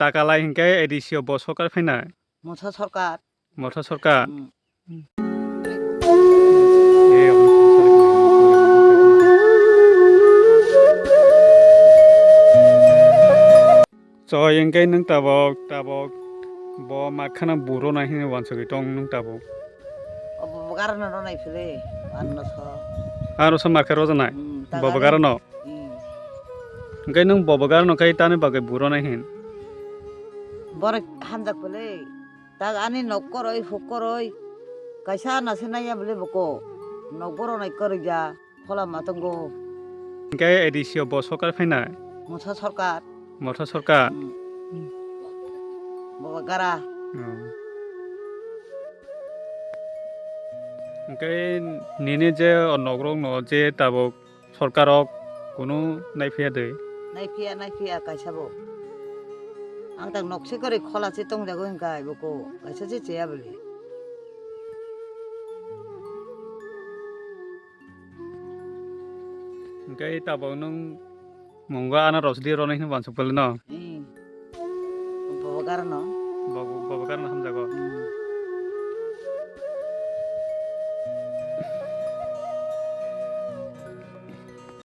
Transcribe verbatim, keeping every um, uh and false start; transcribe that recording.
taka lai hinkhe A D C o bo sorkar phainai. Motha sorkar. Motha sorkar. Hmm. Choi, hinkhe nwng tabok, tabok bo makhana buro nai hinwi wansugwi tong nwng tabok. Obo bo garano ronai phile, ano so. Ano so makhe rojanai. Hmm, ta Bobo gari. Garano. Hmm. Hinkhe nwng bobo garano khai tani bagwi buro nai hin. Borok hamjak phile. Tak ani nok koroi, huk koroi, kaisa nase naiya bole boko. Nok boronai koroi ja, khola ma tongo. Hinkhe A D C o bo sorkar phainai? Motha sorkar. Motha sorkar? Hmm. Bobo gara. Hmm. Hinkhe nini je o nokrokno je tabok sorkar rok kunu naiphiya de? Naiphiya, naiphiya kaisa bo. Ang tak nok se kori khola se tongjago hinkhe ai boko kaisa se cheya bole. Hinkhe tabok nwng mungo ana rosdi ronai hwnwi wansuk pale no? Hmm. Bobo garano. Bobo, bobo garano hamjago.